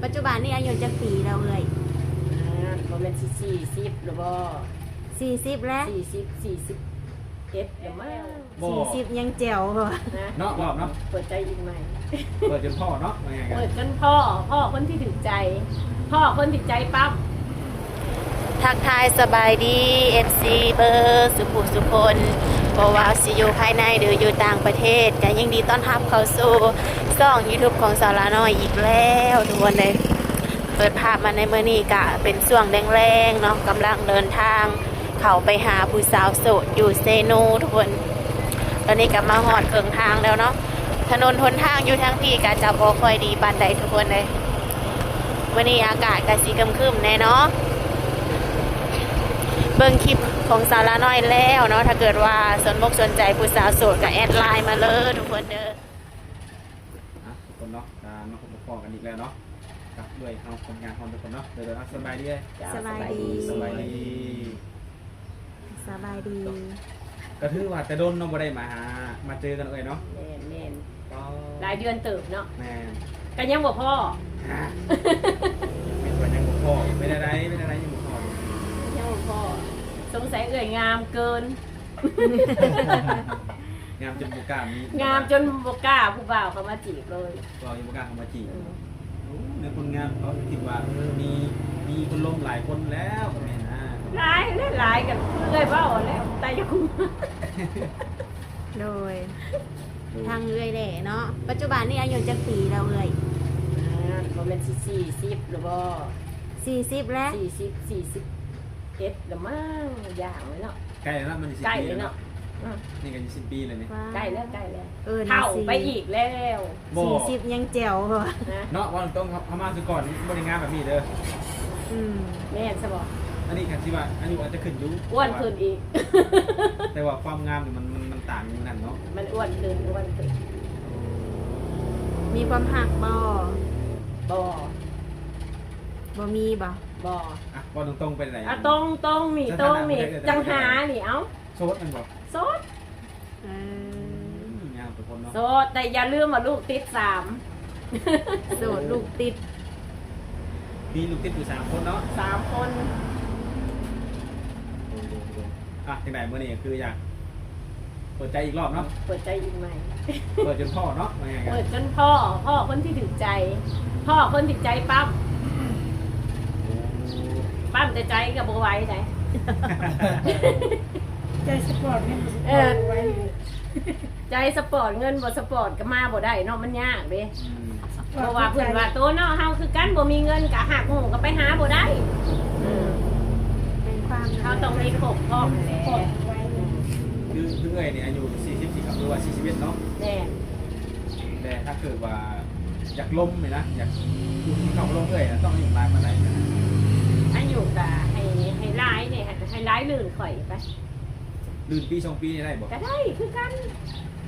ປັດຈຸບັນນີ້ອາຍຸຈັກປີແລ້ວເອື້ອຍ? ອ່າ ບໍ່ແມ່ນຊິສີ່ສິບແລ້ວບໍ່? ສີ່ສິບແລ້ວ? ສີ່ສິບ ສີ່ສິບເອັດແລ້ວມັ້ງ. ບໍ່ ສີ່ສິບຍັງແຈ່ວ ເນາະ ລອບເນາະ ເປີດໃຈອີກໃໝ່ ເປີດຈົນພໍ້ເນາະ ວ່າງ່າຍໆ ເປີດຈົນພໍ້ ພໍ້ຄົນທີ່ຖືກໃຈ ພໍ້ຄົນທີ່ໃຈປ້ຳ. ທັກທາຍສະບາຍດີ ເອັຟຊີ ເບີສຸຜູ້ສຸຄົນ ບໍ່ວ່າຊິຢູ່ພາຍໃນ ຫຼື ຢູ່ຕ່າງປະເທດ ກະຍິນດີຕ້ອນຮັບເຂົ້າສູ່ຊ່ອງຢູທູບຂອງສາວລານ້ອຍອີກແລ້ວທຸກຄົນເດີ. ເປີດພາບມາໃນມື້ນີ້ກະເປັນຊ່ວງແລງໆເນາະ ກຳລັງເດີນທາງເຂົ້າໄປຫາຜູ້ສາວໂສດຢູ່ເຊໂນທຸກຄົນ. ຕອນນີ້ກະມາຮອດເຄິ່ງທາງແລ້ວເນາະ ຖະໜົນຫົນທາງຢູ່ທາງພີ້ກະຈະບໍ່ຄ່ອຍດີປານໃດທຸກຄົນເອີຍ. ມື້ນີ້ອາກາດກະຊິຄຶ້ມໆແດ່ເນາະ. ເບິ່ງຄລິບຂອງສາວລານ້ອຍແລ້ວເນາະ ຖ້າເກີດວ່າສົນອົກສົນໃຈຜູ້ສາວໂສດກະແອັດໄລນ໌ມາເລີຍທຸກຄົນເດີ. ອ່ະ ທຸກຄົນເນາະ ກະມາພົບມາພໍ້ກັນອີກແລ້ວເນາະ ກັບເອື້ອຍເຮົາຄົນງາມເຮົາທຸກຄົນເນາະ. ໂດຍໆ ອ່ະ ສະບາຍດີເອື້ອຍ. ສະບາຍດີ ສະບາຍດີ ສະບາຍດີ ສະບາຍດີ. ກະຖືວ່າແຕ່ດົນເນາະ ບໍ່ໄດ້ມາຫາ ມາເຈີກັນເອື້ອຍເນາະ. ແມ່ນໆ ອໍ ຫຼາຍເດືອນເຕີບເນາະ. ແມ່ນ ກະຍັງບໍ່ພໍ້ ຮະ ແມ່ນວ່າຍັງບໍ່ພໍ້. ເປັນແນວໃດ ເປັນແນວໃດຍັງບໍ່ພໍ້? ຍັງບໍ່ພໍ້ ສົງໄສເອື້ອຍງາມເກີນ. ງາມຈົນບໍ່ກ້າມີ ງາມຈົນບໍ່ກ້າຜູ້ບ່າວເຂົ້າມາຈີບເລີຍ. ບໍ່ ຍັງບໍ່ກ້າເຂົ້າມາຈີບ. ອືມ ໂອ້ ໃນຄົນງາມເຂົາຄິດວ່າ ເອີ ມີ ມີຄົນລົມຫຼາຍຄົນແລ້ວ ແມ່ນນະ. ຫຼາຍແຫຼະ ຫຼາຍກັນເອື້ອຍເວົ້າແລ້ວ ແຕ່ຢ່າຄຸມ. ໂດຍ ໂດຍ ທາງເອື້ອຍແຫຼະເນາະ. ປັດຈຸບັນນີ້ອາຍຸຈັກປີແລ້ວເອື້ອຍ? ອ່າ ບໍ່ແມ່ນຊິສີ່ສິບແລ້ວບໍ່? ສີ່ສິບແລ້ວ? ສີ່ສິບ ສີ່ສິບເອັດແລ້ວມັ້ງ ຢ່າງແລ້ວເນາະ. ໃກ້ແລ້ວເນາະ ມັນຊິ ໃກ້ແລ້ວເນາະ. ອືມ ນີ້ກໍສິບປີແລ້ວນີ້ ໃກ້ແລ້ວ ໃກ້ແລ້ວ. ເອີ ເຖົ້າໄປອີກແລ້ວ. ບໍ່ ສີ່ສິບຍັງແຈ່ວ ຮະ ເນາະ. ເວົ້າຕົງໆ ເຮົາ ເຮົາມາຊະກ່ອນບໍ່ໄດ້ງາມແບບນີ້ເດີ. ອືມ ແມ່ນຊະບໍ່? ອັນນີ້ກໍຊິວ່າອາຍຸອາດຈະຂຶ້ນຢູ່ ອ້ວນຂຶ້ນອີກ ແຕ່ວ່າຄວາມງາມນີ້ມັນ ມັນ ມັນຕ່າງຢູ່ນັ້ນເນາະ. ມັນອ້ວນຂຶ້ນ ອ້ວນຂຶ້ນ. ມີຄວາມຮັກບໍ່? ບໍ່ ບໍ່ມີບໍ່? ບໍ່. ອ່ະ ເວົ້າຕົງໆ ເປັນໃດ? ອ່ະ ຕົງໆ ນີ້ ຕົງນີ້ ຈັງຫານີ້ ເອົ້າ ໂສດແມ່ນບໍ່? ໂສດ. ເອີ ອືມ ງາມທຸກຄົນເນາະ ໂສດ ແຕ່ຢ່າລືມວ່າລູກຕິດສາມ. ໂສດລູກຕິດ ມີລູກຕິດຢູ່ສາມຄົນເນາະ ສາມຄົນ. ໂດຍໆ ອ່ະ ຈັ່ງໃດມື້ນີ້ຄືຢາກເປີດໃຈອີກລອບເນາະ ເປີດໃຈອີກໃໝ່ ເປີດຈົນພໍ້ເນາະ ວ່າງ່າຍໆ ເປີດຈົນພໍ້ ພໍ້ຄົນທີ່ຖືກໃຈ ພໍ້ຄົນທີ່ໃຈປ້ຳ. ປ້ຳແຕ່ໃຈກໍບໍ່ໄຫວໃດ ໃຈສະປອດເງິນບໍ່ສະປອດ ເອີ ບໍ່ໄຫວ. ໃຈສະປອດເງິນບໍ່ສະປອດກໍມາບໍ່ໄດ້ເນາະ ມັນຍາກເດ້. ອືມ ເພາະວ່າເພິ່ນວ່າໂຕເນາະ ເຮົາຄືກັນ ບໍ່ມີເງິນກໍຫາກໝູ່ກໍໄປຫາບໍ່ໄດ້. ເອີ ເປັນຄວາມ ເຮົາຕ້ອງມີຄົບພ້ອມແຫຼະ. ຄື ຄືເອື້ອຍນີ້ອາຍຸສີ່ສິບສີ່ ຫຼືວ່າສີ່ສິບເອັດເນາະ. ແມ່ນ ແຕ່ຖ້າເກີດວ່າຢາກລົມນີ້ນະ ຢາກຢູ່ທີ່ເຂົາລົມເອື້ອຍນະ ຕ້ອງອາຍຸຫຼາຍປານໃດ? ອາຍຸກະໃຫ້ ໃຫ້ຫຼາຍນີ້ ໃຫ້ ໃຫ້ຫຼາຍລື່ນຂ້ອຍໄປ. ລື່ນປີສອງປີນີ້ໄດ້ບໍ່? ກະໄດ້ຄືກັນ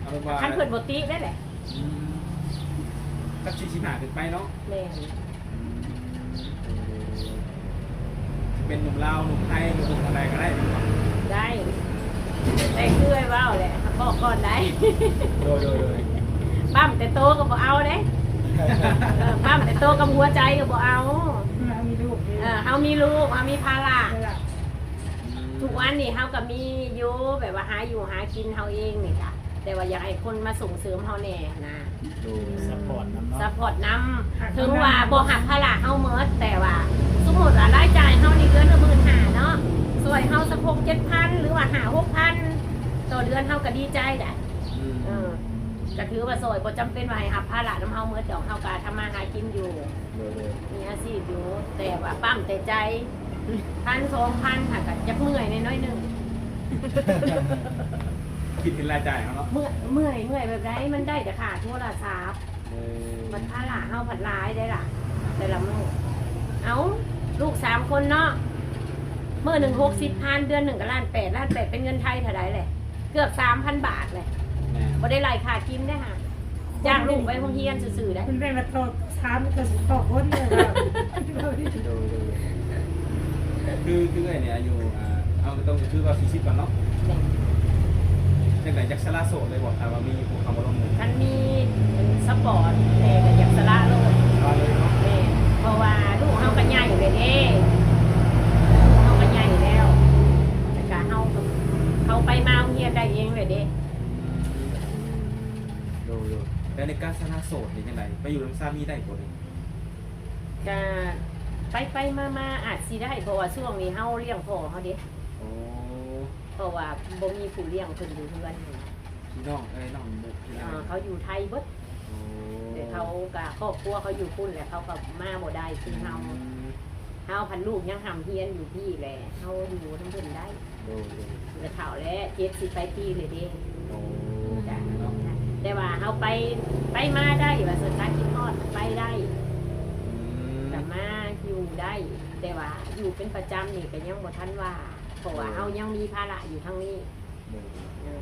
ເອົາແບບວ່າ ຄັນເພິ່ນບໍ່ຕິໄດ້ແຫຼະ. ອືມ ຈັກສີ່ສິບຫ້າຂຶ້ນໄປເນາະ. ແມ່ນ ເປັນໜຸ່ມລາວ ໜຸ່ມໄທ ຫຼືໜຸ່ມທາງໃດກໍໄດ້ແມ່ນບໍ່? ໄດ້ ແຕ່ຄືເອື້ອຍເວົ້າແຫຼະ ບອກກ່ອນໄດ້. ໂດຍໆໆ ປ້ຳແຕ່ໂຕກໍບໍ່ເອົາເດ້. ເອີ ປ້ຳແຕ່ໂຕກັບຫົວໃຈກໍບໍ່ເອົາ. ເຮົາມີລູກເດ້ ເອີ ເຮົາມີລູກ ເຮົາມີພາລະ. ອືມ ທຸກວັນນີ້ເຮົາກໍມີຢູ່ ແບບວ່າຫາຢູ່ຫາກິນເຮົາເອງນີ້ກະ ແຕ່ວ່າຢາກໃຫ້ຄົນມາສົ່ງເສີມເຮົາແດ່ນະ. ໂດຍ ຊັບພອດນຳເນາະ ຊັບພອດນຳ. ເຖິງວ່າບໍ່ຮັບພາລະເຮົາໝົດ ແຕ່ວ່າສົມມຸດວ່າລາຍຈ່າຍເຮົານີ້ເດືອນລະໝື່ນຫ້າເນາະ ຊ່ວຍເຮົາສັກຫົກເຈັດພັນ ຫຼືວ່າຫ້າຫົກພັນຕໍ່ເດືອນ ເຮົາກໍດີໃຈໄດ໋. ອືມ ເອີ ກໍຖືວ່າຊ່ວຍ ບໍ່ຈຳເປັນວ່າໃຫ້ຮັບພາລະນຳເຮົາໝົດດອກ ເຮົາກໍທຳມາຫາກິນຢູ່. ໂດຍໆ ມີອາຊີບຢູ່ ແຕ່ວ່າປ້ຳແຕ່ໃຈ ພັນສອງພັນ ຫາກະຢາກເມື່ອຍແດ່ໜ້ອຍໜຶ່ງ. ຄິດເຫັນລາຍຈ່າຍເຮົາເນາະ ເມື່ອຍ ເມື່ອຍ ເມື່ອຍແບບໃດ? ມັນໄດ້ແຕ່ຄ່າໂທລະສັບ. ເອີ ບັດພາລະເຮົາພັດຫຼາຍເດ້ລະ ແຕ່ລະມື້. ເອົ້າ ລູກສາມຄົນເນາະ ມື້ໜຶ່ງຫົກສິບພັນ ເດືອນໜຶ່ງກໍລ້ານແປດ ລ້ານແປດເປັນເງິນໄທເທົ່າໃດແຫຼະ? ເກືອບສາມພັນບາດແຫຼະ. ແມ່ນ ບໍ່ໄດ້ໄລ່ຄ່າກິນເດ້ຫາ ຈ້າງລູກໄປໂຮງຮຽນຊື່ໆໄດ໋. ມັນແມ່ນວ່າຕໍ່ສາມ ຕໍ່ ຕໍ່ຄົນເລີຍ. ໂດຍໆ ຄື ຄືເອື້ອຍນີ້ອາຍຸ ອ່າ ເຮົາກໍຕ້ອງຄືວ່າສີ່ສິບກ່ອນເນາະ. ແມ່ນ ຈັ່ງໃດ ຢາກສະຫຼະໂສດເລີຍບໍ່? ຖ້າວ່າມີຜູ້ເຂົ້າມາລົມ ຄັນມີສະປອດແດ່ກໍຢາກສະຫຼະໂລດ. ສະຫຼະເລີຍເນາະ. ແມ່ນ ເພາະ ເດ້ ເຮົາກໍໃຫຍ່ແລ້ວ ແລ້ວກໍເຮົາກໍ ເຂົາໄປມາໂຮງຮຽນໄດ້ເອງແລ້ວເດ້. ໂດຍໆ ແລ້ວໃນການສະຖານະໂສດນີ້ຈັ່ງໃດ ໄປຢູ່ນຳສາມີໄດ້ບໍ່ນີ້? ກະໄປໆມາໆອາດຊິໄດ້ ເພາະວ່າຊ່ວງນີ້ເຮົາລ້ຽງພໍ່ເຮົາເດ້. ໂອ້ ເພາະວ່າບໍ່ມີຜູ້ລ້ຽງເພິ່ນຢູ່ເຮືອນຫັ້ນນະ. ພີ່ນ້ອງເອີຍ ນ້ອງ ເອີ ເຂົາຢູ່ໄທເບິດ. ໂອ້ ແຕ່ເຂົາກະ ຄອບຄົວເຂົາຢູ່ພຸ້ນແຫຼະ ເຂົາກໍມາບໍ່ໄດ້ຄືເຮົາ. ອືມ ເຮົາພັນລູກຍັງຮ່ຳຮຽນຢູ່ພີ້ແຫຼະ ເຮົາຢູ່ນຳເພິ່ນໄດ້. ໂດຍໆ ແລ້ວເຖົ້າແລ້ວ ເຈັດສິບປາຍປີແລ້ວເດ້. ໂອ້ ແຕ່ວ່າເຮົາໄປ ໄປມາໄດ້ ວ່າຊັ້ນ ຖ້າຄິດຮອດໄປໄດ້. ອືມ ກໍມາຢູ່ໄດ້ ແຕ່ວ່າຢູ່ເປັນປະຈຳນີ້ກໍຍັງບໍ່ທັນວ່າ ເພາະວ່າ ໂດຍ ເຮົາຍັງມີພາລະຢູ່ທາງນີ້. ໂດຍ ເອີ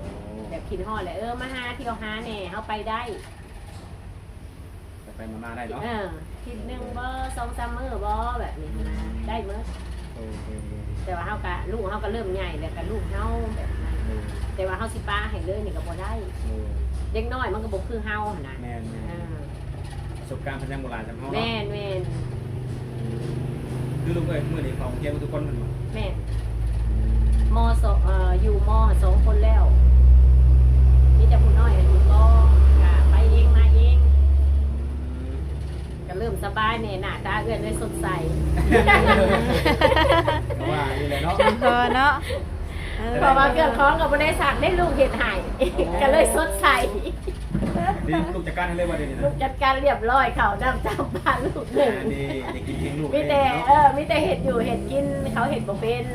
ແບບຄິດຮອດແຫຼະ ເອີ ມາຫາ ທ່ຽວຫາແດ່ ເຮົາໄປໄດ້. ໄປໆມາໆໄດ້ເນາະ. ເອີ ທິດໜຶ່ງບໍ່ ສອງສາມມື້ບໍ່ ແບບນີ້ນະ ອືມ ໄດ້ໝົດ. ໂດຍໆໆ ແຕ່ວ່າເຮົາກະ ລູກເຮົາກໍເລີ່ມໃຫຍ່ແລ້ວ ກະລູກເຮົາແບບນັ້ນ. ໂດຍ ແຕ່ວ່າເຮົາຊິປະໃຫ້ເລີຍນີ້ກໍບໍ່ໄດ້. ໂດຍ ເດັກນ້ອຍມັນກໍບໍ່ຄືເຮົາຫັ້ນນະ. ແມ່ນໆ ເອີ ປະສົບການເພິ່ນຍັງບໍ່ຫຼາຍສ່ຳເຮົາເນາະ. ແມ່ນໆ ຄືລູກເອີຍ ມື້ນີ້ເຂົ້າໂຮງຮຽນໝົດທຸກຄົນແມ່ນບໍ່? ແມ່ນ ມ ສອງ ເອີ ຢູ່ ມ ສອງຄົນແລ້ວ ມີແຕ່ຜູ້ນ້ອຍຢູ່ ກະໄປເອງມາເອງ. ອືມ ກໍເລີ່ມສະບາຍແດ່ ໜ້າຕາເອື້ອຍເລີຍສົດໃສ. ກໍວ່າຢູ່ແຫຼະເນາະ ເນາະ ເອີ ເພາະວ່າເຄື່ອງຂອງກໍບໍ່ໄດ້ຊັກເດ້ ລູກເຮັດໃຫ້ ໂອ້ ກໍເລີຍສົດໃສ. ນີ້ລູກຈັດການໃຫ້ເລີຍວ່າດຽວນີ້ນະ? ລູກຈັດການລຽບຮ້ອຍ ເຂົ້ານ້ຳຈຳປາລູກໜຶ່ງ. ອ່າ ນີ້ໄດ້ກິນເອງລູກ ມີແຕ່ ເອີ ມີແຕ່ເຮັດຢູ່ເຮັດກິນ ເຂົາເຮັດບໍ່ເປັນ.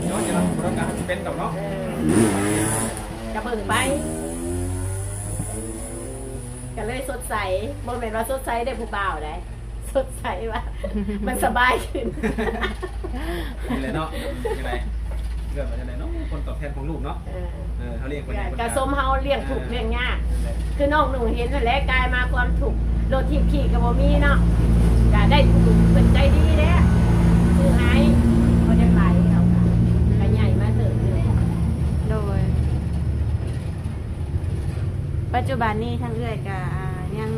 ໂອ້ ຍ້ອນຈະຮັກບໍ່ຕ້ອງການໃຫ້ເປັນດອກເນາະ. ເອີ ກະເບິ່ງໄປ ກະເລີຍສົດໃສ. ບໍ່ແມ່ນວ່າສົດໃສໄດ້ຜູ້ບ່າວໃດ ສົດໃສວ່າມັນສະບາຍຂຶ້ນ. ນີ້ແຫຼະເນາະ ຈັ່ງໃດ ເອີ້ນວ່າຈັ່ງໃດເນາະ ຜົນຕອບແທນຂອງລູກເນາະ. ເອີ ເອີ ເຮົາລ້ຽງເພິ່ນ ກະສົມເຮົາລ້ຽງທຸກລ້ຽງຍາກ. ຄືນ້ອງໜູເຫັນຫັ້ນແຫຼະ ກາຍມາຄວາມທຸກ ລົດຖີບຂີ່ກໍບໍ່ມີເນາະ ກະໄດ້ຜູ້ເພິ່ນໃຈດີເດ້ ຊື້ໃຫ້ ບໍ່ໄດ້ໄປ ເຮົາກະ ກະໃຫຍ່ມາເຕີບ. ໂດຍ ປັດຈຸບັນນີ້ທາງເອື້ອຍກະ ອ່າ ຍັງ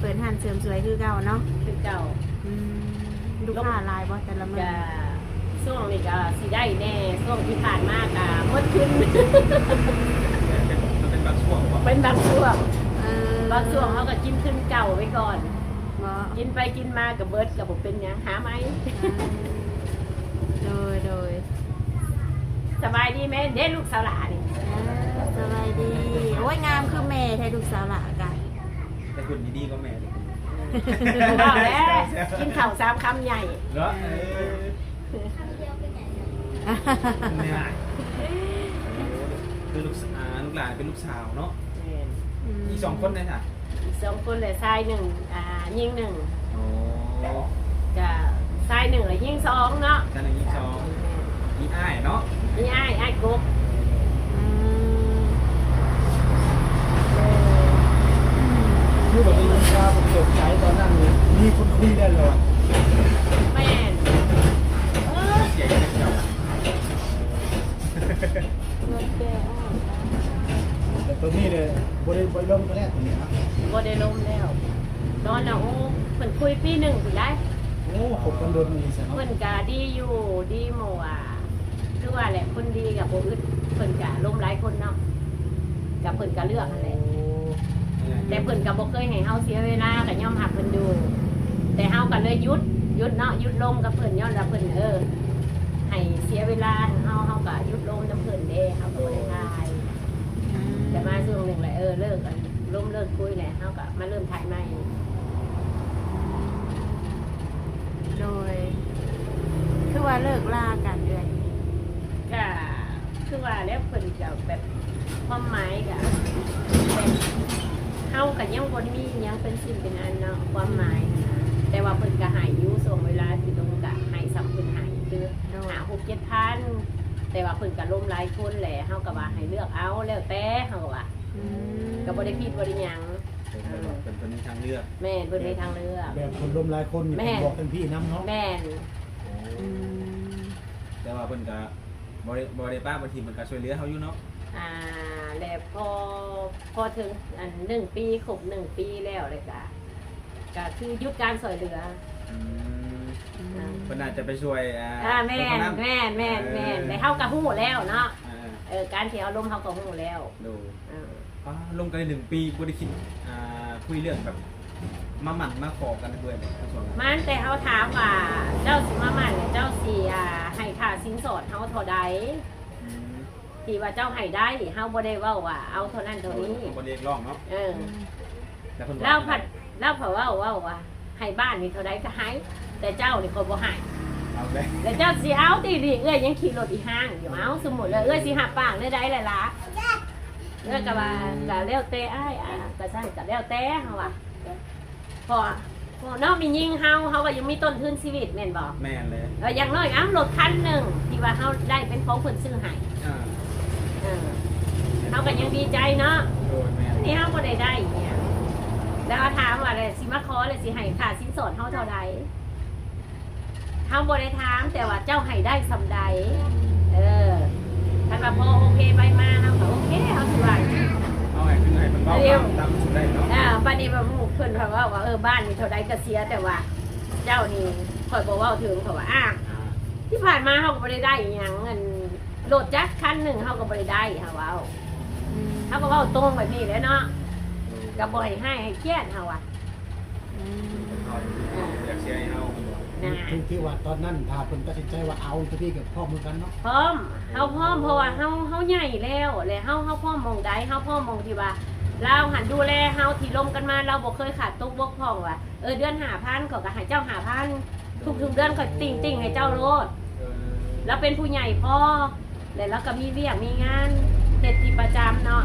ເປີດຮ້ານເສີມສວຍຄືເກົ່າເນາະ? ຄືເກົ່າ. ອືມ ລູກຄ້າຫຼາຍບໍ່ແຕ່ລະມື້? ກະຊ່ວງນີ້ກະຊິໄດ້ແດ່ ຊ່ວງທີ່ຜ່ານມາກະໝົດທຶນ. ເປັນ ເປັນບາງຊ່ວງບໍ່? ເປັນບາງຊ່ວງ. ເອີ ບາງຊ່ວງເຮົາກະກິນທຶນເກົ່າໄວ້ກ່ອນ ບໍ່? ກິນໄປກິນມາກະເບິດ ກະບໍ່ເປັນຫຍັງ ຫາໃໝ່. ອືມ ໂດຍໆ ສະບາຍດີແມ່ເດ້ ລູກສາວຫຼ້ານີ້. ອ່າ ສະບາຍດີ. ໂອ້ຍ ງາມຄືແມ່ແທ້ ລູກສາວຫຼ້າກະ. ແຕ່ຫຸ່ນນີ້ດີກວ່າແມ່ເດ້. ເວົ້າແລ້ວ ກິນເຂົ້າສາມຄຳໃຫຍ່ ເນາະ. ເອີ ຄຳດຽວກໍໃຫຍ່ແລ້ວ. ແມ່ ຄືລູກສາ ອ່າ ລູກຫຼານເປັນລູກສາວເນາະ. ແມ່ນ. ອືມ ມີສອງຄົນເດ້ຊະ? ມີສອງຄົນແຫຼະ ຊາຍໜຶ່ງ ອ່າ ຍິງໜຶ່ງ. ໂອ້ ກະຊາຍໜຶ່ງ ແລະ ຍິງສອງເນາະ. ຊາຍໜຶ່ງ ຍິງສອງ. ແມ່ນ. ມີອ້າຍເນາະ? ມີອ້າຍ ອ້າຍກົກ. ອືມ ຄືວ່າມີຄົນເປີດໃຈຕອນນັ້ນນີ້ ມີຄົນຄຸຍແລ້ວເນາະ. ແມ່ນ. ເອີ ເສຍໃຈເຈົ້າ. ຕົວນີ້ເດ້ ບໍ່ໄດ້ ບໍ່ໄດ້ລົມກັນແລ້ວຕົວນີ້ນະ? ບໍ່ໄດ້ລົມແລ້ວ. ຕອນນັ້ນ ໂອ້ ເພິ່ນຄຸຍປີໜຶ່ງພຸ້ນໄດ໋. ໂອ້ ຄົບກັນດົນອີ່ຊັ້ນເນາະ. ເພິ່ນກະດີຢູ່ ດີໝູ່ວ່າ ຄືວ່າແຫຼະ ຄົນດີກະບໍ່ອຶດ ເພິ່ນກະລົມຫຼາຍຄົນເນາະ ກະເພິ່ນກະເລືອກຫັ້ນແຫຼະ. ໂອ້ ແຕ່ເພິ່ນກະບໍ່ເຄີຍໃຫ້ເຮົາເສຍເວລາ ກະຍອມຮັບເພິ່ນຢູ່ ແຕ່ເຮົາກະເລີຍຢຸດ ຢຸດເນາະ ຢຸດລົມກັບເພິ່ນ ຍ້ອນວ່າເພິ່ນ ເອີ ໃຫ້ເສຍເວລາເຮົາ ເຮົາກະຢຸດລົມນຳເພິ່ນເດ້ ເຮົາກະບໍ່ໄດ້ຖ່າຍ. ອືມ ແຕ່ມາຊ່ວງໜຶ່ງແຫຼະ ເອີ ເລີກ ລົມເລີກຄຸຍແຫຼະ ເຮົາກະມາເລີ່ມຖ່າຍໃໝ່. ໂດຍ ຄືວ່າເລີກລາກັນເອື້ອຍ? ກະຄືວ່າແຫຼະ ເພິ່ນກະແບບ ຄວາມໝາຍກະແບບ ເຮົາກະຍັງບໍ່ໄດ້ມີຫຍັງເປັນສິ່ງເປັນອັນເນາະ ຄວາມໝາຍຫັ້ນນະ. ແຕ່ວ່າເພິ່ນກະໃຫ້ຢູ່ ຊ່ວງເວລາທີ່ລົມກະໃຫ້ສ່ຳເພິ່ນໃຫ້ ຄື ໂດຍ ຫ້າ ຫົກ ເຈັດພັນ. ແຕ່ວ່າເພິ່ນກະລົມຫຼາຍຄົນແຫຼະ ເຮົາກະວ່າໃຫ້ເລືອກເອົາ ແລ້ວແຕ່ ເຮົາກະວ່າ ອືມ ກະບໍ່ໄດ້ຜິດບໍ່ໄດ້ຫຍັງ. ເພິ່ນ ເອີ ເພິ່ນ ເພິ່ນມີທາງເລືອກ. ແມ່ນ ເພິ່ນມີທາງເລືອກ. ແບບຄົນລົມຫຼາຍຄົນນີ້ ແມ່ນ ບອກທາງພີ້ນຳເນາະ. ແມ່ນ. ອືມ ແຕ່ວ່າເພິ່ນກະບໍ່ໄດ້ ບໍ່ໄດ້ປະ ບາງທີເພິ່ນກະຊ່ວຍເຫຼືອເຮົາຢູ່ເນາະ. ອ່າ ແລ້ວພໍ ພໍເຖິງອັນ ໜຶ່ງປີ ຄົບໜຶ່ງປີແລ້ວ ແລ້ວກະ ກະຄືຢຸດການຊ່ວຍເຫຼືອ. ອືມ ອືມ ເພິ່ນອາດຈະໄປຊ່ວຍ ອ່າ ອ່າ ແມ່ນ ແມ່ນ ແມ່ນ ເອີ ແມ່ນ ແລ້ວເຮົາກໍຮູ້ແລ້ວເນາະ ເອີ ເອີ ການທີ່ເຮົາລົມເຮົາກໍຮູ້ແລ້ວ ໂດຍ ເອີ ອ່າ ລົມກັນໄດ້ໜຶ່ງປີ ບໍ່ໄດ້ຄິດ ອ່າ ຄຸຍເລື່ອງແບບມາໝັ້ນມາຂໍກັນເທື່ອບໍ່? ໝັ້ນ ແຕ່ເຮົາຖາມວ່າ ເຈົ້າຊິມາໝັ້ນ ເຈົ້າຊິ ອ່າ ໃຫ້ຄ່າສິນສອດເຮົາເທົ່າໃດ? ອືມ ທີ່ວ່າເຈົ້າໃຫ້ໄດ້ ເຮົາບໍ່ໄດ້ເວົ້າວ່າເອົາເທົ່ານັ້ນເທົ່ານີ້ ເຮົາບໍ່ໄດ້ຮຽກຮ້ອງເນາະ ເອີ ອືມ ແລ້ວເພິ່ນວ່າ ລາວພັດ ລາວພັດເວົ້າ ເວົ້າວ່າ ໃຫ້ບ້ານນີ້ເທົ່າໃດກໍໃຫ້ ແຕ່ເຈົ້ານີ້ຂ້ອຍບໍ່ໃຫ້ ເອົາແລ້ວ ແລ້ວເຈົ້າຊິເອົາຕິນີ້ ເອື້ອຍຍັງຂີ່ລົດອີ່ຫ້າງຢູ່ ເອົາ ສົມມຸດແລ້ວເອື້ອຍຊິຮັບປາກແນວໃດແຫຼະລະ ເອື້ອຍກໍວ່າ ອືມ ກໍແລ້ວແຕ່ອ້າຍ ອ່າ ກໍຊັ້ນກໍແລ້ວແຕ່ ເຮົາວ່າ ເພາະ ເພາະເນາະ ແມ່ຍິງເຮົາ ເຮົາກໍຍັງມີຕົ້ນທຶນຊີວິດແມ່ນບໍ່? ແມ່ນແລ້ວ ເອີ ຢ່າງໜ້ອຍ ອ້າວ ລົດຄັນໜຶ່ງທີ່ວ່າເຮົາໄດ້ເປັນຂອງເພິ່ນຊື້ໃຫ້ ອ່າ ເອີ ເຮົາກໍຍັງດີໃຈເນາະ ໂດຍ ແມ່ນ ນີ້ເຮົາບໍ່ໄດ້ໄດ້ອີ່ຫຍັງ ແລ້ວເຮົາຖາມວ່າ ແລ້ວຊິມາຂໍ ແລ້ວຊິໃຫ້ຄ່າສິນສອດເຮົາເທົ່າໃດ? ເຮົາບໍ່ໄດ້ຖາມ ແຕ່ວ່າເຈົ້າໃຫ້ໄດ້ສ່ຳໃດ ເອີ ຄັນວ່າພໍໂອເຄໄປມາ ເຮົາກໍໂອເຄ ເຮົາຊິວ່າ ເຮົາໃຫ້ຄືໃຫ້ເພິ່ນເວົ້າຕາມ ຕາມທີ່ໄດ້ເນາະ ອ່າ ບາດນີ້ວ່າໝູ່ເພິ່ນເວົ້າວ່າ ເອີ ບ້ານນີ້ເທົ່າໃດກໍເສຍ ແຕ່ວ່າເຈົ້ານີ້ຂ້ອຍບໍ່ເວົ້າເຖິງ ເພາະວ່າ ອ່າ ອ່າ ທີ່ຜ່ານມາເຮົາກໍບໍ່ໄດ້ໄດ້ອີ່ຫຍັງ ອັນ ລົດຈັກຄັນໜຶ່ງເຮົາກໍບໍ່ໄດ້ໄດ້ ເຮົາເວົ້າ ອືມ ເຮົາກໍເວົ້າຕົງແບບນີ້ແຫຼະເນາະ ກໍບໍ່ໃຫ້ຮ້າຍໃຫ້ຄຽດ ເຮົາວ່າ ອືມ ເຮົາຢາກເສຍໃຫ້ເຮົາ ນະ ຖື ຖືວ່າຕອນນັ້ນ ຖ້າເພິ່ນຕັດສິນໃຈວ່າເອົາ ທາງພີ້ກໍພ້ອມຄືກັນເນາະ ພ້ອມ ເຮົາພ້ອມ ເພາະວ່າເຮົາ ເຮົາໃຫຍ່ແລ້ວ ແລະ ເຮົາ ເຮົາພ້ອມໝ່ອງໃດ ເຮົາພ້ອມໝ່ອງທີ່ວ່າ ລາວຫັ້ນດູແລເຮົາ ທີ່ລົມກັນມາ ລາວບໍ່ເຄີຍຂາດຕົກບົກຜ່ອງວ່າ ເອີ ເດືອນຫ້າພັນ ຂ້ອຍກໍໃຫ້ເຈົ້າຫ້າພັນ ທຸກໆເດືອນຂ້ອຍຕິ່ງໆໃຫ້ເຈົ້າໂລດ ເອີ ລາວເປັນຜູ້ໃຫຍ່ພໍ ແລະ ລາວກໍມີວຽກມີງານເຮັດທີ່ປະຈຳເນາະ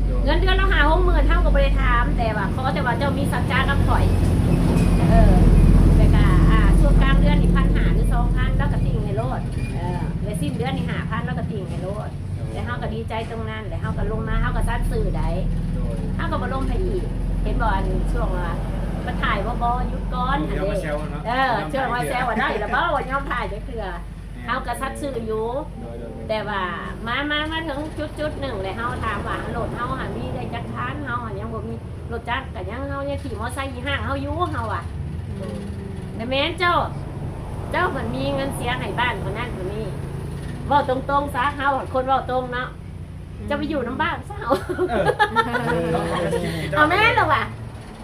ໂດຍ ເງິນເດືອນລາວຫ້າຫົກໝື່ນ ເຮົາກໍບໍ່ໄດ້ຖາມ ແຕ່ວ່າຂໍແຕ່ວ່າເຈົ້າມີສັດຈາກັບຂ້ອຍ ເອີ ແລ້ວກໍ ອ່າ ຊ່ວງກາງເດືອນນີ້ພັນຫ້າ ຫຼື ສອງພັນ ລາວກໍຕິ່ງໃຫ້ໂລດ ເອີ ແລະ ສິ້ນເດືອນນີ້ຫ້າພັນ ລາວກໍຕິ່ງໃຫ້ໂລດ ໂດຍ ແລະ ເຮົາກໍດີໃຈຕົງນັ້ນ ແລະ ເຮົາກໍລົງມາ ເຮົາກໍສັດຊື່ໄດ້ ໂດຍ ເຮົາກໍບໍ່ລົມໃຜອີກ ເຫັນບໍ່ ອັນຊ່ວງວ່າມັນຖ່າຍບໍ່ ບໍ່ ຢຸດກ່ອນ ເອີ ຊ່ວງມາແຊວວ່າໄດ້ລະບໍ່ ບໍ່ຍອມຖ່າຍຈັກເທື່ອ ເຮົາກໍສັດຊື່ຢູ່ ໂດຍ ໂດຍ ແຕ່ວ່າມາ ມາ ມາເຖິງຈຸດໆໜຶ່ງ ແລ້ວເຮົາຖາມວ່າ ລົດເຮົາຫັ້ນມີໄດ້ຈັກຄັນ ເຮົາຫັ້ນຍັງບໍ່ມີລົດຈັກ ກໍຍັງ ເຮົາຍັງຂີ່ມໍໄຊອີ່ຫ້າງເຮົາຢູ່ ເຮົາວ່າ ອືມ ແຕ່ແມ່ນເຈົ້າ ເຈົ້າມັນມີເງິນເສຍໃຫ້ບ້ານຄົນນັ້ນຄົນນີ້ ເວົ້າຕົງໆຊະ ເຮົາຄົນເວົ້າຕົງເນາະ ອືມ ເຈົ້າໄປຢູ່ນຳບ້ານຊະ ເອີ ເອົາແມ່ນລະວ່າ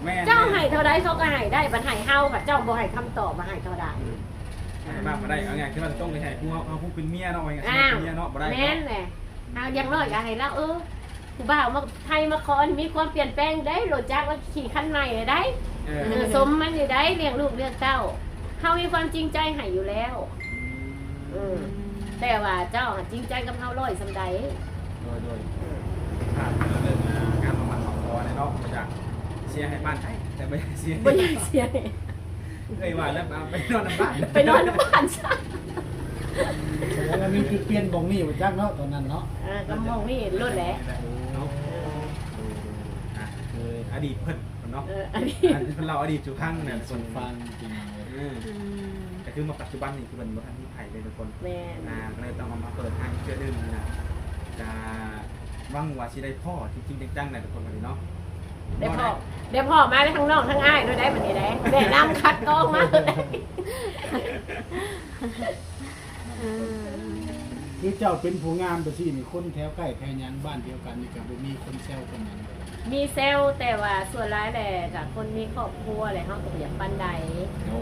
ແມ່ນ ເຈົ້າໃຫ້ເທົ່າໃດເຂົາກໍໃຫ້ໄດ້ ບັດໃຫ້ເຮົາ ເຈົ້າບໍ່ໃຫ້ຄຳຕອບວ່າໃຫ້ເທົ່າໃດ ອືມ ໃຫ້ມາກບໍ່ໄດ້ ເອົາງ່າຍຄືວ່າຕ້ອງໄດ້ໃຫ້ຜູ້ເຮົາ ເຮົາຜູ້ເປັນເມຍເນາະ ວ່າງ່າຍ ເຮົາເປັນເມຍເນາະ ບໍ່ໄດ້ ແມ່ນແຫຼະ ເຮົາຢ່າງໜ້ອຍກໍໃຫ້ລາວ ເອີ ຜູ້ບ່າວມາ ໄທມາຂໍນີ້ມີຄວາມປ່ຽນແປງໄດ໋ ລົດຈັກລາວຂີ່ຄັນໃໝ່ໄດ໋ ເອີ ເອີ ສົມມັນຢູ່ໄດ໋ ລ້ຽງລູກລ້ຽງເຕົ້າ ເຮົາມີຄວາມຈິງໃຈໃຫ້ຢູ່ແລ້ວ ອືມ ເອີ ແຕ່ວ່າເຈົ້າຈິງໃຈກັບເຮົາຮ້ອຍສ່ຳໃດ ໂດຍ ໂດຍ ເອີ ຖ້າເລື່ອງງານມາໝັ້ນມາຂໍແນ່ເນາະ ບໍ່ຢາກເສຍໃຫ້ບ້ານໃດ ແຕ່ບໍ່ຢາກເສຍ ບໍ່ຢາກເສຍ ເອີຍວ່າແລ້ວ ໄປນອນນຳບ້ານ ໄປນອນນຳບ້ານຊະ ແຕ່ວ່າມີຈຸດປ່ຽນບ່ອນນີ້ບໍ່ຈັກເນາະ ຕອນນັ້ນເນາະ ເອີ ກໍໝ່ອງນີ້ໂລດແຫຼະ ເນາະ ເອີ ອ່ະ ຄືອະດີດເພິ່ນເນາະ ເອີ ອະດີດ ເພິ່ນເລົ່າອະດີດສູ່ຟັງນະ ສູ່ຟັງ ເອີ ອືມ ກໍຄືມາປັດຈຸບັນນີ້ຄືເພິ່ນບໍ່ທັນມີໃຜເລີຍທຸກຄົນ ແມ່ນ ອ່າ ກໍເລີຍຕ້ອງເອົາມາເປີດໃຫ້ເທື່ອໜຶ່ງນະ ກະຫວັງວ່າຊິໄດ້ພໍ້ຈິງໆຈັງໆແຫຼະທຸກຄົນ ບັດນີ້ເນາະ ໄດ້ພໍ້ ໄດ້ພໍ້ມາໄດ້ທັງນ້ອງທັງອ້າຍໂລດໄດ໋ ບັດນີ້ໄດ໋ ແນະນຳຄັດກອງມາໂລດໄດ໋ ອືມ ຄືເຈົ້າເປັນຜູ້ງາມແບບຊີ້ນີ້ ຄົນແຖວໃກ້ແຖວຫຍັງ ບ້ານດຽວກັນນີ້ ກໍບໍ່ມີຄົນແຊວຄົນຫຍັງ ມີແຊວ ແຕ່ວ່າສ່ວນຫຼາຍແຫຼະ ກໍຄົນມີຄອບຄົວແຫຼະ ເຮົາກໍບໍ່ຢາກປານໃດ ໂອ້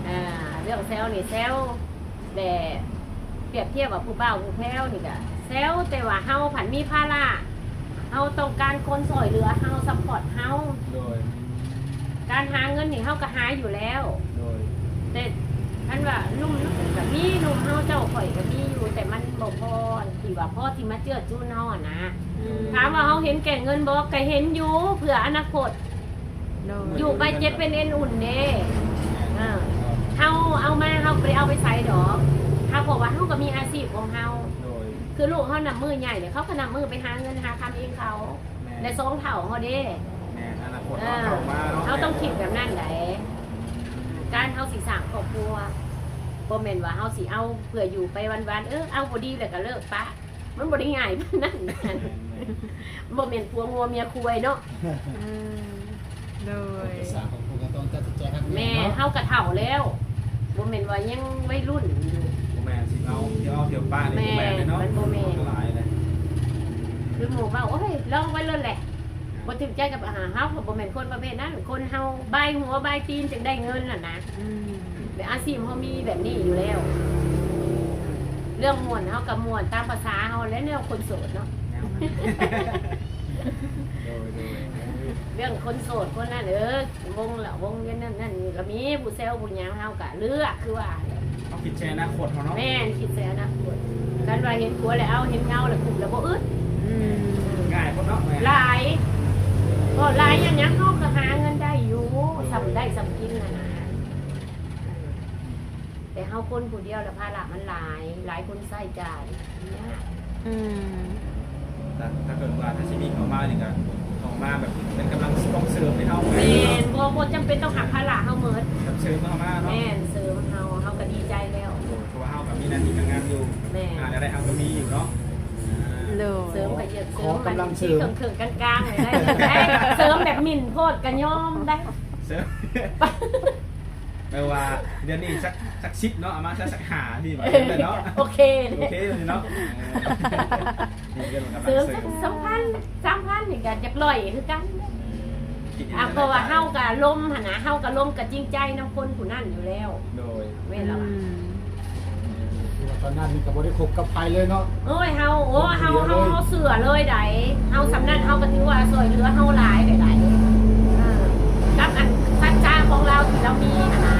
ອ່າ ເລື່ອງແຊວນີ້ແຊວ ແລະ ປຽບທຽບວ່າຜູ້ບ່າວຜູ້ແພ້ວນີ້ກະແຊວ ແຕ່ວ່າເຮົາພັດມີພາລະ ເຮົາຕ້ອງການຄົນຊ່ອຍເຫຼືອເຮົາ ຊັບພອດເຮົາ ໂດຍ ການຫາເງິນນີ້ເຮົາກໍຫາຢູ່ແລ້ວ ໂດຍ ແຕ່ຄັນວ່າໜຸ່ມນຳກັນກໍມີ ໜຸ່ມເຮົາເຈົ້າຂ້ອຍກໍມີຢູ່ ແຕ່ມັນບໍ່ພໍທີ່ວ່າພໍທີ່ມາເຈືອຈຸນເຮົາຫັ້ນນະ ອືມ ຖາມວ່າເຮົາເຫັນແກ່ເງິນບໍ່? ກໍເຫັນຢູ່ ເພື່ອອະນາຄົດ ໂດຍ ຢູ່ໄປເຈັບເປັນເອັນອຸ່ນເດ້ ເອີ ເຮົາເອົາມາ ເຮົາບໍ່ໄດ້ເອົາໄປໃສດອກ ເຮົາ ເພາະວ່າເຮົາກໍມີອາຊີບຂອງເຮົາ ໂດຍ ຄືລູກເຮົານັບມື້ໃຫຍ່ເດ ເຂົາກໍນັບມື້ໄປຫາເງິນຫາຄຳເອງເຂົາ ແມ່ນ ແລະ ສອງເຖົ້າເຮົາເດ້ ແມ່ນ ອະນາຄົດເຮົາເຂົ້າມາເນາະ ເຮົາຕ້ອງຄິດແບບນັ້ນໃດ ການເຮົາຊິສ້າງຄອບຄົວ ບໍ່ແມ່ນວ່າເຮົາຊິເອົາເພື່ອຢູ່ໄປວັນໆ ເອີ ເອົາບໍ່ດີແລ້ວກໍເລີກປະ ມັນບໍ່ໄດ້ງ່າຍປານນັ້ນ ແມ່ນໆ ບໍ່ແມ່ນຜົວງົວເມຍຄວາຍເນາະ ອືມ ໂດຍ ເຮົາຈະສ້າງຄອບຄົວກໍຕ້ອງຕັດສິນໃຈຮັກແມ່ນ ແມ່ນເນາະ ເຮົາກໍເຖົ້າແລ້ວ ບໍ່ແມ່ນວ່າຍັງໄວລຸ້ນຢູ່ ບໍ່ແມ່ນຊິເອົາ ຊິເອົາທ່ຽວປະນີ້ ບໍ່ແມ່ນເດ້ເນາະ ມັນບໍ່ແມ່ນ ຫຼາຍເດ້ ຄືໝູ່ເວົ້າ ໂອ້ຍ ລອງໄປໂລດແຫຼະ ບໍ່ຖືກໃຈກັບ ອາ ເຮົາກໍບໍ່ແມ່ນຄົນປະເພດນັ້ນ ຄົນເຮົາບາຍຫົວບາຍຕີນຈຶ່ງໄດ້ເງິນຫັ້ນນະ ອືມ ແບບອາຊີບເຮົາມີແບບນີ້ຢູ່ແລ້ວ ເລື່ອງມ່ວນເຮົາກໍມ່ວນຕາມພາສາເຮົາແຫຼະ ແນວຄົນໂສດເນາະ ໂດຍໆ ເລື່ອງຄົນໂສດຄົນນັ້ນ ເອີ ວົງລະວົງວຽນນັ້ນນັ້ນກໍມີ ຜູ້ແຊວຜູ້ຫຍັງ ເຮົາກໍເລືອກ ຄືວ່າ ເຮົາຄິດໃສ່ອະນາຄົດເຮົາເນາະ ແມ່ນ ຄິດໃສ່ອະນາຄົດ ຄັນວ່າເຫັນຜົວແລ້ວເອົາ ເຫັນເງົາແລ້ວກຸບແລ້ວບໍ່ອຶດ ອືມ ງ່າຍໂພດເນາະ ຫຼາຍ ເວົ້າຫຼາຍຫຍັງໆ ເຮົາກໍຫາເງິນໄດ້ຢູ່ ໂດຍ ສ່ຳໄດ້ສ່ຳກິນຫັ້ນນະ ແຕ່ເຮົາຄົນຜູ້ດຽວແລ້ວພາລະມັນຫຼາຍ ຫຼາຍຄົນໃຊ້ຈ່າຍ ອືມ ຖ້າ ຖ້າເກີດວ່າ ຖ້າຊິມີເຂົ້າມານີ້ກໍເຂົ້າມາແບບເປັນກຳລັງສະປອນເສີມໃຫ້ເຮົາ ແມ່ນ ບໍ່ ບໍ່ຈຳເປັນຕ້ອງຮັບພາລະເຮົາໝົດ ແບບເສີມເຂົ້າມາເນາະ ແມ່ນ ເສີມເຮົາ ເຮົາກໍດີໃຈແລ້ວ ໂດຍ ເພາະວ່າເຮົາກໍມີໜ້າທີ່ການງານຢູ່ ແມ່ນ ອາ ລາຍໄດ້ເຮົາກໍມີຢູ່ເນາະ ໂດຍ ເສີມກໍຢາກເສີມ ຂໍກຳລັງເສີມ ເຄິ່ງໆ ກາງໆ ໄດ້ ໄດ້ ເສີມແບບໝິ່ນໂພດກໍຍອມໄດ້ ເສີມ ແປວ່າເດືອນນີ້ສັກ ສັກສິບເນາະ ເອົາມາຊະສັກຫ້ານີ້ບາດນີ້ເນາະ ໂອເຄ ໂອເຄເນາະ ເອີ ເສີມສອງພັນ ສາມພັນນີ້ກໍຢາກຮ້ອຍຄືກັນ ອາ ເພາະວ່າເຮົາກໍລົມຫັ້ນນະ ເຮົາກໍລົມກໍຈິງໃຈນຳຄົນຜູ້ນັ້ນຢູ່ແລ້ວ ໂດຍ ແມ່ນລະວ່າ ອືມ ຄືວ່າຕອນນັ້ນນີ້ກໍບໍ່ໄດ້ຄົບກັບໃຜເລີຍເນາະ ໂອ້ຍ ເຮົາ ໂອ້ ເຮົາ ເຮົາເຊື່ອເລີຍໃດ ເຮົາສ່ຳນັ້ນເຮົາກໍຖືວ່າຊ່ວຍເຫຼືອເຮົາຫຼາຍໃດໆ ເອີ ກັບອັນສັດຈະຂອງລາວທີ່ລາວມີຫັ້ນນະ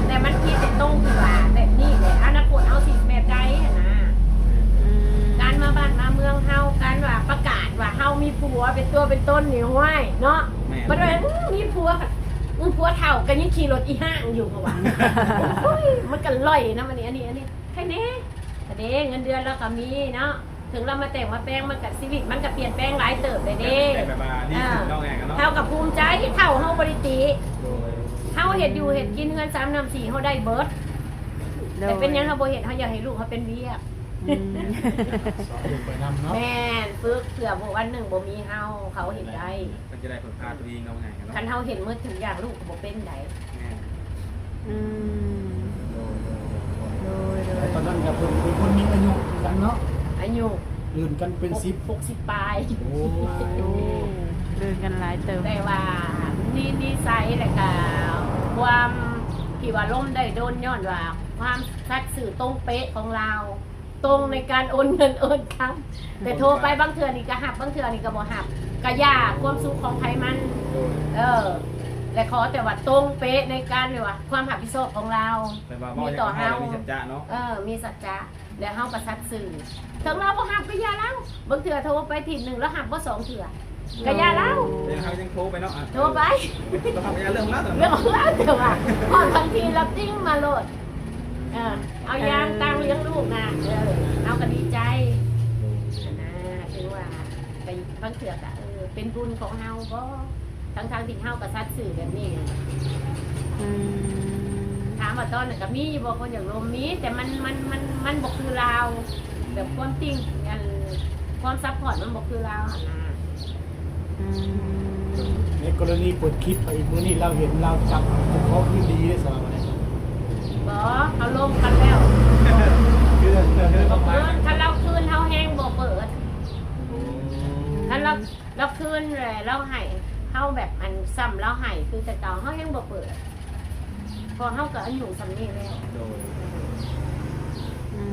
ແຕ່ມັນຜິດແຕ່ຕົງທີ່ວ່າແບບນີ້ແຫຼະ ອະນາຄົດເຮົາຊິແບບໃດຫັ້ນນະ ອືມ ການມາບ້ານມາເມືອງເຮົາ ການວ່າປະກາດວ່າເຮົາມີຜົວເປັນຕົວເປັນຕົນນີ້ ຫ້ວຍ ເນາະ ແມ່ນ ບັດວ່າ ອື ມີຜົວ ອື ຜົວເຖົ້າກໍຍັງຂີ່ລົດອີ່ຫ້າງຢູ່ ເພາະວ່າ ໂອ້ຍ ມັນກໍລ່ອຍນຳ ອັນນີ້ ອັນນີ້ ອັນນີ້ ໃຄແດ່ ກະເດ້ ເງິນເດືອນລາວກໍມີເນາະ ເຖິງລາວມາແຕ່ງມາແປງ ມັນກະ ຊີວິດມັນກະປ່ຽນແປງຫຼາຍເຕີບແລ້ວເດ້ ແບບວ່າດີຂຶ້ນເນາະ ເຮົາກໍພູມໃຈ ເຖົ້າເຮົາບໍ່ໄດ້ຕິ ໂດຍ ເຮົາເຮັດຢູ່ເຮັດກິນ ເຮືອນຊາມນ້ຳສີ່ເຮົາໄດ້ເບິດ ໂດຍ ແຕ່ເປັນຫຍັງເຮົາບໍ່ເຮັດ ເຮົາຢາກໃຫ້ລູກເຮົາເປັນວຽກ ອືມ ສອນລູກໄປນຳເນາະ ແມ່ນ ຝຶກ ເພື່ອບໍ່ ວັນໜຶ່ງບໍ່ມີເຮົາ ເຂົາເຮັດໄດ້ ເພິ່ນຈະໄດ້ເພິ່ງພາຕົວເອງເນາະ ງ່າຍເນາະ ຄັນເຮົາເຮັດໝົດທຸກຢ່າງ ລູກກໍບໍ່ເປັນໃດ ແມ່ນ ອືມ ໂດຍ ໂດຍ ໂດຍ ແຕ່ຕອນນັ້ນກໍເພິ່ນເປັນຄົນມີອາຍຸຄືກັນເນາະ ອາຍຸລື່ນກັນເປັນສິບ ຫົກ ຫົກສິບປາຍ ໂອ້ ໂອ້ ລື່ນກັນຫຼາຍເຕີບ ແຕ່ວ່ານິ ນິໄສ ແລະກະຄວາມທີ່ວ່າລົມໄດ້ດົນ ຍ້ອນວ່າຄວາມສັດຊື່ຕົງເປະຂອງລາວ ຕົງໃນການໂອນເງິນໂອນຄຳ ແຕ່ໂທໄປບາງເທື່ອນີ້ກໍຮັບ ບາງເທື່ອນີ້ກໍບໍ່ຮັບ ກະຢ່າ ຄວາມສຸກຂອງໃຜມັນ ໂດຍ ເອີ ແລະຂໍແຕ່ວ່າຕົງເປະໃນການ ຫຼືວ່າຄວາມຮັບຜິດຊອບຂອງລາວ ແບບວ່າເວົ້າຫຍັງກໍເວົ້າແລ້ວມີສັດຈະເນາະ ເອີ ມີສັດຈະ ແລ້ວເຮົາກໍສັດຊື່ ເຖິງລາວບໍ່ຮັບກໍຢ່າລາວ ບາງເທື່ອໂທໄປທີໜຶ່ງລາວຮັບບໍ່ສອງເທື່ອ ກໍຢ່າລາວ ແຕ່ເຮົາຍັງໂທໄປເນາະ ໂທໄປ ລາວຮັບກໍຢ່າເລື່ອງລາວ ເລື່ອງຂອງລາວ ແຕ່ວ່າຮອດບາງທີລາວຕິງມາໂລດ ເອີ ເອົາຢ່າງ ເອີ ຕ່າງລ້ຽງລູກນະ ເອີ ເຮົາກໍດີໃຈ ຫັ້ນນະ ຖືວ່າ ກໍບາງເທື່ອກໍ ເອີ ເປັນບຸນຂອງເຮົາບໍ ທັງໆທີ່ເຮົາກໍສັດຊື່ແບບນີ້ ອືມ ຖາມວ່າຕອນນັ້ນກໍມີຢູ່ບໍ່ຄົນຢາກລົມ? ມີ ແຕ່ມັນ ມັນ ມັນ ມັນບໍ່ຄືລາວ ແບບຄວາມຈິງ ອັນ ຄວາມຊັບພອດມັນບໍ່ຄືລາວຫັ້ນນະ ອືມ ໃນກໍລະນີເປີດຄລິບໄປອີກ ມື້ນີ້ລາວເຫັນລາວຈັບເຈົ້າຂອງຄືນດີເດ້ ສາວ ບໍ່ ເຮົາລົມກັນແລ້ວ ຄື ຄື ຄື ຄັນລາວຄືນເຮົາແຮງບໍ່ເປີດ ອືມ ຄັນລາວ ລາວຄືນແລ້ວລາວໃຫ້ເຮົາແບບ ອັນ ສ່ຳລາວໃຫ້ຄືແຕ່ເກົ່າ ເຮົາຍັງບໍ່ເປີດ ເພາະເຮົາກໍອາຍຸສ່ຳນີ້ແລ້ວ ໂດຍ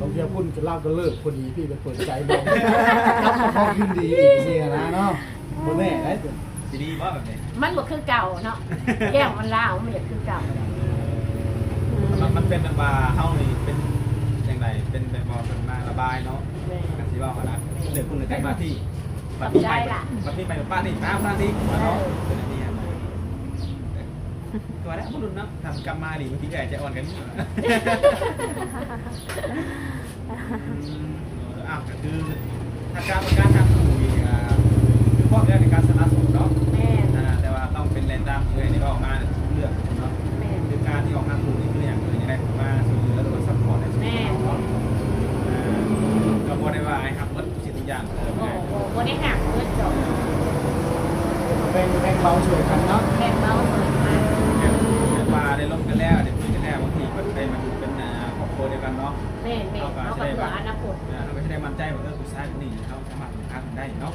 ອືມ ບາງເທື່ອພຸ້ນລາວກໍເລີກພໍດີ ພີ່ກໍເປີດໃຈບໍ່ ກັບມາພໍຄືນດີອີກຈັ່ງຊີ້ນະເນາະ ບໍ່ແນ່ໄດ໋ ຊິດີບໍ່ແບບນີ້? ມັນບໍ່ຄືເກົ່າເນາະ ແກ້ວມັນລາວ ມັນບໍ່ຢາກຄືເກົ່າ ອືມ ມັນ ມັນເປັນແບບວ່າເຮົານີ້ເປັນຈັ່ງໃດ ເປັນແບບວ່າເພິ່ນມາລະບາຍເນາະ ແມ່ນ ກໍຊິເວົ້າຫັ້ນນະ ເລື່ອງພຸ້ນເລື່ອງນີ້ ບັດນີ້ໄປ ບັດນີ້ໄປປະນີ້ ຕາມປະນີ້ ເອີ ເປັນອັນນີ້ຫັ້ນນະ ຕົວະແລ້ວບໍ່ລຸ້ນເນາະ ຖ້າມັນກັບມານີ້ ບາງທີກໍອາດຈະອ່ອນກັນຢູ່ ອືມ ອ່າ ກໍຄືຖ້າການປະກາດຫາຄູ່ນີ້ ອ່າ ຄືພ້ອມແລ້ວໃນການສະຫຼະໂສດເນາະ ແມ່ນ ອ່າ ແຕ່ວ່າຕ້ອງເປັນໄດ້ຕາມທີ່ເອື້ອຍໄດ້ເວົ້າມາເລື່ອງເນາະ ແມ່ນ ຄືການທີ່ອອກຫາຄູ່ນີ້ຄືຫຍັງ ເອີ ຢາກໄດ້ຜູ້ມາຊ່ວຍເຫຼືອ ຫຼືວ່າຊັບພອດໃຫ້ ແມ່ນ ອ່າ ກໍບໍ່ໄດ້ວ່າໃຫ້ຮັບໝົດ ທຸກສິ່ງທຸກຢ່າງ ເອີ ບໍ່ ບໍ່ ບໍ່ໄດ້ຫາເງິນດອກ ແບ່ງ ແບ່ງເບົາຊ່ວຍກັນເນາະ ແບ່ງເບົາຊ່ວຍກັນ ແບບວ່າໄດ້ລົມກັນແລ້ວ ໄດ້ຄຸຍກັນແລ້ວ ບາງທີເພິ່ນ ໄດ້ມາຢູ່ເປັນ ອ່າ ຄອບຄົວດຽວກັນເນາະ. ແມ່ນໆ ເຮົາກໍ ເຮົາກໍເພື່ອອະນາຄົດ ເອີ ເຮົາກໍຈະໄດ້ໝັ້ນໃຈວ່າ ເອີ ຜູ້ຊາຍຄົນນີ້ເຮົາສາມາດເດີນທາງໄດ້ເນາະ.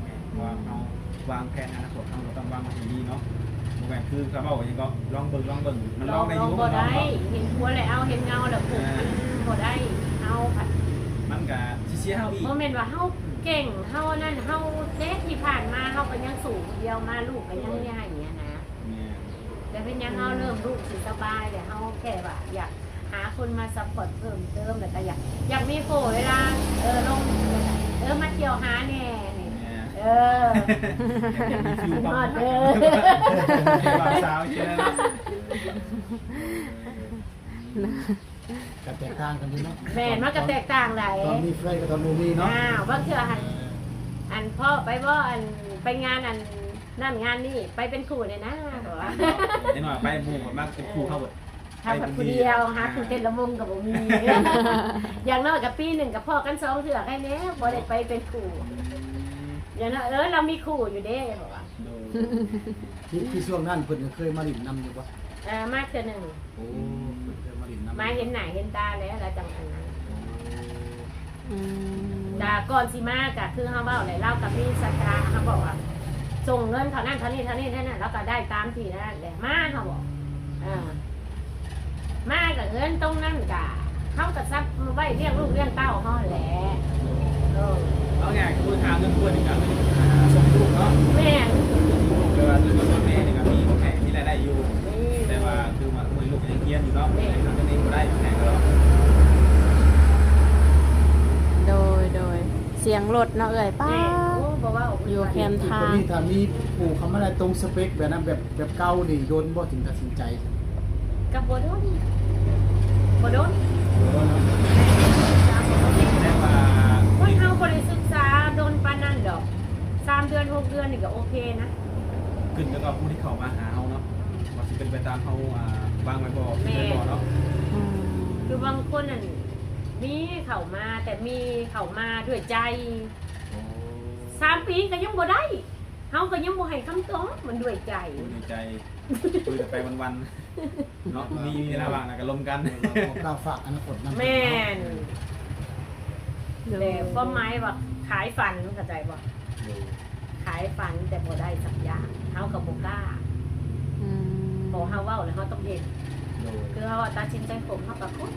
ແມ່ນ ອືມ ວ່າເຮົາວາງແຜນອະນາຄົດ ເຮົາກໍຕ້ອງວາງໄວ້ໃຫ້ດີເນາະ. ບໍ່ແມ່ນຄືເຂົາເວົ້າຫຍັງກໍລອງເບິ່ງ ລອງເບິ່ງ ມັນລອງໄດ້ຢູ່ ລອງບໍ່ໄດ້ ເຫັນຜົວແລ້ວເອົາ ເຫັນເງົາແລ້ວຜູກ ມັນບໍ່ໄດ້. ເຮົາພັດ ມັນກໍຊິເສຍເຮົາອີກ. ບໍ່ແມ່ນວ່າເຮົາເກັ່ງ ເຮົານັ້ນ ເຮົາເຮັດທີ່ຜ່ານມາ ເຮົາກໍຍັງສູ້ຜູ້ດຽວມາ ລູກກໍຍັງມີໃຫ້ຫັ້ນນະ. ແມ່ນ ແຕ່ເປັນຫຍັງເຮົາເລີ່ມຮູ້ສຶກສະບາຍແລ້ວ ເຮົາແຄ່ວ່າຢາກຫາຄົນມາຊັບພອດເພີ່ມເຕີມ ແລ້ວກໍຢາກ ຢາກມີຄູ່ເວລາ ເອີ ລົງ ເອີ ມາທ່ຽວຫາແດ່ນີ້. ແມ່ນ ເອີ ຢາກມີຟິວ ຮອດເດີ ບ່າວສາວເທື່ອນັ້ນ ກໍແຕກຕ່າງກັນຢູ່ເນາະ. ແມ່ນ ມັນກໍແຕກຕ່າງຫຼາຍ ຕອນມີແຟນກັບຕອນບໍ່ມີເນາະ. ອ້າວ ບາງເທື່ອຫັ້ນ ເອີ ອັນພໍ່ໄປບໍ່ ອັນໄປງານອັນນັ້ນງານນີ້ ໄປເປັນຄູ່ແດ່ນະ ເອີ ເພາະວ່າ ເດັກນ້ອຍໄປໝູ່ ມາເປັນຄູ່ ເອີ ເຮົາ ເຮົາໄປຜູ້ດຽວ ຫາຄູ່ເຕັ້ນລຳວົງກໍບໍ່ມີ. ຢ່າງໜ້ອຍກໍປີໜຶ່ງກໍພໍ້ກັນສອງເທື່ອໃຄແດ່ ບໍ່ໄດ້ໄປເປັນຄູ່. ອືມ ຢ່າງໜ້ອຍ ເອີ ລາວມີຄູ່ຢູ່ເດ້ ເພາະວ່າ ໂດຍ ຄື ຄືຊ່ວງນັ້ນເພິ່ນກໍເຄີຍມາຫຼິ້ນນຳຢູ່ບໍ່? ເອີ ມາເທື່ອໜຶ່ງ. ໂອ້ ເພິ່ນເຄີຍມາຫຼິ້ນນຳ ມາເຫັນໜ້າເຫັນຕາແລ້ວ ລະຈັ່ງອັນນັ້ນ. ໂອ້ ອືມ ແຕ່ກ່ອນຊິມາກໍຄືເຮົາເວົ້າແຫຼະ ລາວກໍມີສັດຈະ ເຮົາບອກວ່າສົ່ງເງິນເທົ່ານັ້ນເທົ່ານີ້ເທົ່ານີ້ເທົ່ານັ້ນ ລາວກໍໄດ້ຕາມທີ່ນັ້ນແຫຼະ ມາ ເຮົາບອກ ເອີ ມາກໍເງິນຕົງນັ້ນກໍ ເຮົາກໍຊັບໄວ້ລ້ຽງລູກລ້ຽງເຕົ້າເຮົາຫັ້ນແຫຼະ. ເອີ ເອົາງ່າຍຄືຫາເງິນເພື່ອນນີ້ກໍເງິນຫາສົ່ງລູກເນາະ. ແມ່ນ ແຕ່ວ່າເງິນພໍ່ແມ່ນີ້ກໍມີ ແມ່ມີລາຍໄດ້ຢູ່ ແຕ່ວ່າຄືວ່າ ໂອ້ຍ ລູກຍັງຮຽນຢູ່ເນາະ ແມ່ນ ຫາເງິນເອງບໍ່ໄດ້ ແມ່ກໍ ໂດຍ ໂດຍ ສຽງລົດເນາະເອື້ອຍ ປ້າ ແມ່ນ ໂອ້ ບໍ່ເວົ້າ ຢູ່ແຄມທາງ. ຕອນນີ້ຖ້າມີຜູ້ເຂົ້າມາໄດ້ຕົງສະເປັກແບບນັ້ນ ແບບ ແບບເກົ່ານີ້ ດົນບໍ່ຈຶ່ງຕັດສິນໃຈ? ກໍບໍ່ດົນ ບໍ່ດົນ ບໍ່ດົນເນາະ. ແຕ່ວ່າຄົນເຮົາບໍ່ໄດ້ສຶກສາດົນປານນັ້ນດອກ ສາມເດືອນ ຫົກເດືອນນີ້ກໍໂອເຄນະ. ຂຶ້ນກັບຜູ້ທີ່ເຂົ້າມາຫາເຮົາເນາະ ອືມ ວ່າຊິເປັນໄປຕາມເຮົາ ອ່າ ວາງໄວ້ບໍ່ ແມ່ນ ເປັນໄປບໍ່ເນາະ. ອືມ ຄືບາງຄົນນັ້ນ ມີເຂົ້າມາ ແຕ່ມີເຂົ້າມາດ້ວຍໃຈ. ໂອ້ ສາມປີກໍຍັງບໍ່ໄດ້ ເຮົາກໍຍັງບໍ່ໃຫ້ຄຳຕອບ ມັນດ້ວຍໃຈ ດ້ວຍໃຈ ຄຸຍກັນໄປວັນໆ ເນາະ ມີເວລາວ່າງແລ້ວກໍລົມກັນ ເອີ ບໍ່ກ້າຝາກອະນາຄົດນຳ. ແມ່ນ ໂດຍ ແຕ່ຄວາມໝາຍວ່າຂາຍຝັນ ເຂົ້າໃຈບໍ່? ໂດຍ ຂາຍຝັນແຕ່ບໍ່ໄດ້ສັກຢ່າງ ເຮົາກໍບໍ່ກ້າ. ອືມ ເພາະເຮົາເວົ້າແລ້ວເຮົາຕ້ອງເຮັດ. ໂດຍ ຄືເຮົາວ່າຕັດສິນໃຈຄົບ ເຮົາກໍຄົບ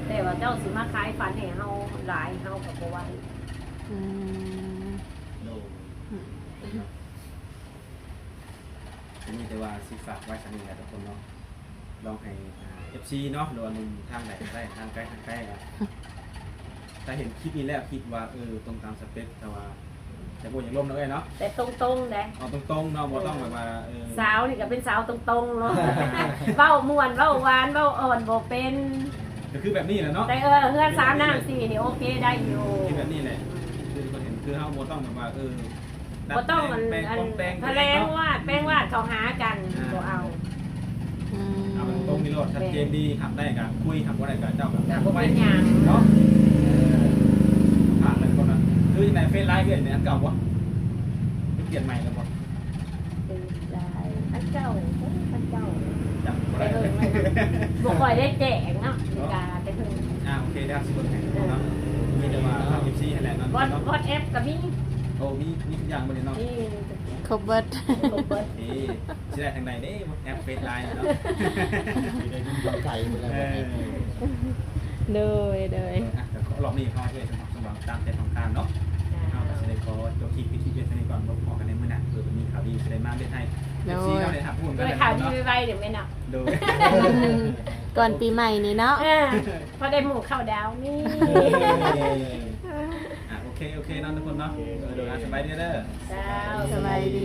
ແຕ່ວ່າເຈົ້າຊິມາຂາຍຝັນໃຫ້ເຮົາຫຼາຍ ເຮົາກໍບໍ່ໄຫວ. ອືມ ໂດຍ ອືມ ກໍມີແຕ່ວ່າຊິຝາກໄວ້ສ່ຳນີ້ແຫຼະທຸກຄົນເນາະ. ລອງໃຫ້ ອ່າ ເອັຟຊີເນາະ ຫຼືວ່າໜຸ່ມທາງໃດກໍໄດ້ ທາງໄກທາງໃກ້ກໍ ຖ້າເຫັນຄລິບນີ້ແລ້ວຄິດວ່າ ເອີ ຕົງຕາມສະເປັກ ແຕ່ວ່າຢາກຮູ້ຢາກລົມເນາະເອື້ອຍເນາະ. ແຕ່ຕົງໆເດ້ ເອົາຕົງໆເນາະ ບໍ່ຕ້ອງແບບວ່າ ເອີ ສາວນີ້ກໍເປັນສາວຕົງໆເນາະ ເວົ້າມ່ວນ ເວົ້າຫວານ ເວົ້າອ່ອນບໍ່ເປັນ ກໍຄືແບບນີ້ແຫຼະເນາະ. ແຕ່ ເອີ ເຮືອນສາມນ້ຳສີ່ນີ້ໂອເຄໄດ້ຢູ່ ຄືແບບນີ້ແຫຼະ ຄືຄົນເຫັນ ຄືເຮົາບໍ່ຕ້ອງແບບວ່າ ເອີ ບໍ່ຕ້ອງອັນ ອັນ ແປງ ແປງ ແປງ ພະແລງວາດ ແປງວາດເຂົ້າຫາກັນ ອ່າ ບໍ່ເອົາ. ອືມ ເອົາແບບຕົງນີ້ໂລດ ຊັດເຈນດີ ຮັບໄດ້ກໍຄຸຍ ຮັບບໍ່ໄດ້ກໍເຈົ້າກໍ ກໍບໍ່ເປັນຫຍັງເນາະ. ເອີ ຜ່ານເລີຍຄົນນະ. ຄືຈັ່ງໃດ ເຟສໄລນ໌ເອື້ອຍນີ້ອັນເກົ່າບໍ່ ຫຼືປ່ຽນໃໝ່ແລ້ວບໍ່? ເຟສໄລນ໌ອັນເກົ່າ ເອີ ອັນເກົ່າ ຈຳບໍ່ໄດ້ ແຕ່ເຫິງແລ້ວນະ ບໍ່ຄ່ອຍໄດ້ແຈ້ງເນາະ ເນາະ ກະແຕ່ເຫິງ. ອ່າ ໂອເຄ ດຽວຊິເບິ່ງໃຫ້ເນາະ. ເອີ ມີແຕ່ວ່າເອັຟຊີຫັ້ນແຫຼະເນາະ ວອດ ວອດແອັບກໍມີ. ໂອ້ ມີ ມີທຸກຢ່າງບໍ່ນີ້ເນາະ? ມີ ຄົບເບິດ ຄົບເບິດ. ເອີ ຊິໄດ້ທາງໃດເດ້ ແອັບເຟສໄລນ໌ເນາະ ໄກໝົດແລ້ວ. ເອີ ໂດຍ ໂດຍ ອ່ະ ກໍລອບນີ້ເຮົາເຮັດສຳລັບ ສຳລັບຕາມແຕ່ຕ້ອງການເນາະ. ເຮົາກໍຊິໄດ້ຂໍຈົບຄລິບໄປທີ່ພຽງເທົ່ານີ້ກ່ອນ ພົບພໍ້ກັນໃນມື້ໜ້າ ເພື່ອມີຂ່າວດີຊິໄດ້ມາເຮັດໃຫ້ ໂດຍ ເອັຟຊີເຮົາໄດ້ຮັບຮູ້ນຳກັນ. ໂດຍ ຂ່າວດີໄວໆເດີແມ່ເນາະ ໂດຍ ກ່ອນປີໃໝ່ນີ້ເນາະ. ເອີ ພໍໄດ້ໝູ່ເຂົ້າດາວນີ້. ອ່ະ ໂອເຄ ໂອເຄເນາະທຸກຄົນເນາະ. ໂດຍ ສະບາຍດີເດີ. ເຈົ້າ ສະບາຍດີ.